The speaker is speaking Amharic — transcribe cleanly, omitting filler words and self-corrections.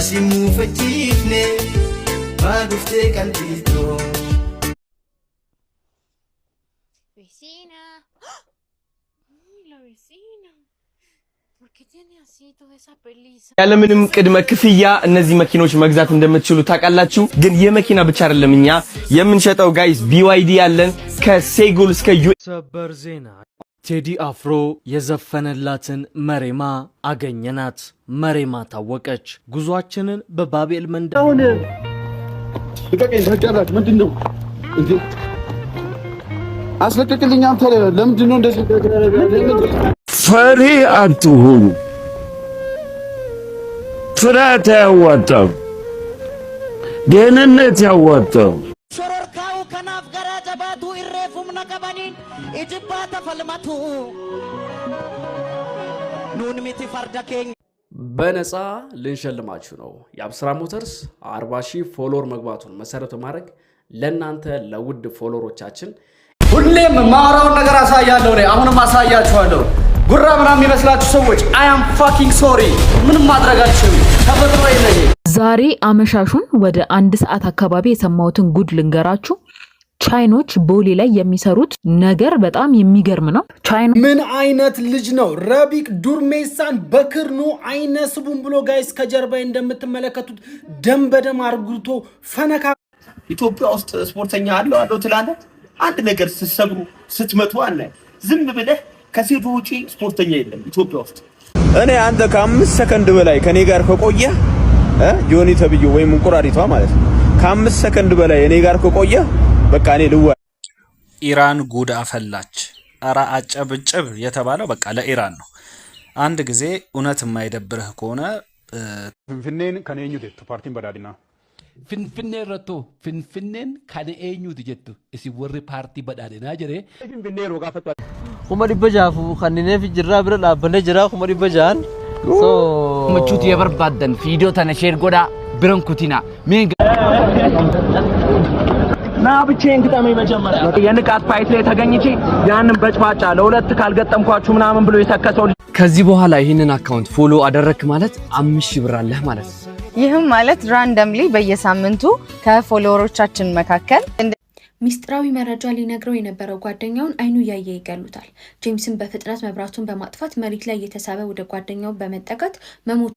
Si muufachiifne maa dhuftee qalbii too. Vecina. Uy, la vecina. ¿Por qué tiene así toda esa peliza? ያለምንም ቅድመ ክፍያ እነዚህ መኪኖች መግዛት እንደምትችሉ ታውቃላችሁ። ግን ይህ መኪና ብቻ አይደለም እኛ የምንሸጠው guys፣ BYD ያለን ከሴጉል እስከ ዩ ሰበር ዜና፣ ቴዲ አፍሮ የዘፈነላትን መሬማ አገኘናት። መሬማ ታወቀች። ጉዟችንን በባቤል መንደብ አሁን ልቀቀኝ። ታውቂያለሽ ምንድን ነው እንዴ? አስለቀቅልኝ። አንተ ለምንድን ነው እንደዚህ? ፈሪ አትሁኑ። ፍርሃት አያዋጣም። ደህንነት ያዋጣው። Shororkaa'uu kanaaf garaa jabaatu, irreef humna qabaniin ijibbaata falmatu. Nuun miti farda keenya. በነፃ ልንሸልማችሁ ነው። የአብስራ ሞተርስ 40 ሺህ follower መግባቱን መሰረት በማድረግ ለእናንተ ለውድ follower ኦቻችን ሁሌም ማወራውን ነገር አሳያለሁ። እኔ አሁንም አሳያችኋለሁ። ጉራ ምናምን የሚመስላችሁ ሰዎች I am fucking sorry። ምንም ማድረግ አልችልም። ተፈጥሮዬ ነው ይሄ። ዛሬ አመሻሹን ወደ 1 ሰዓት አካባቢ የሰማሁትን ጉድ ልንገራችሁ። ቻይኖች ቦሌ ላይ የሚሰሩት ነገር በጣም የሚገርም ነው። ቻይኖ ምን አይነት ልጅ ነው? ረቢቅ ዱርሜሳን በክርኑ አይነ ስቡን ብሎ guys፣ ከጀርባ እንደምትመለከቱት ደም በደም አርግቶ ፈነካ። ኢትዮጵያ ውስጥ ስፖርተኛ አለው አለው ትላለህ። አንድ ነገር ስትሰብሩ ስትመቱ አለ ዝም ብለህ ከሴቱ ውጪ ስፖርተኛ የለም ኢትዮጵያ ውስጥ። እኔ አንተ ከ5 ሰከንድ በላይ ከኔ ጋር ከቆየህ፣ ጆኒ ተብዬው ወይም እንቁራሪቷ ማለት ነው፣ ከ5 ሰከንድ በላይ እኔ ጋር ከቆየህ በቃ እኔ ልዋ ኢራን ጉድ አፈላች። ኧረ አጨብጭብ የተባለው በቃ ለኢራን ነው። አንድ ጊዜ እውነት የማይደብርህ ከሆነ Finfinneen kan eenyuti jettu paartiin badhaadhinaa? Finfinnee irrattoo Finfinneen kan eenyuti jettu isin warri paartii badhaadhinaa jedhee. Finfinnee yeroo gaafattu 600,000 kannineef jirraa bira dhaabbannee jira 600,000. Gammachuuti yoo barbaaddan viidiyoo tana share godhaa biran kutinaa. Mee ና ብቻዬን ግጠመኝ። መጀመሪያ የንቃት fight ላይ ተገኝቼ ያንን በጭባጫ ለሁለት ካልገጠምኳችሁ ምናምን ብሎ የሰከሰው ልጅ። ከዚህ በኋላ ይህንን account follow አደረክ ማለት 5,000 ብር አለህ ማለት ነው። ይህም ማለት randomly በየሳምንቱ ከ follower ኦቻችን መካከል ሚስጥራዊ መረጃ ሊነግረው የነበረው ጓደኛውን አይኑ እያየ ይገሉታል። ጄምስን በፍጥነት መብራቱን በማጥፋት መሬት ላይ እየተሳበ ወደ ጓደኛው በመጠጋት መሞት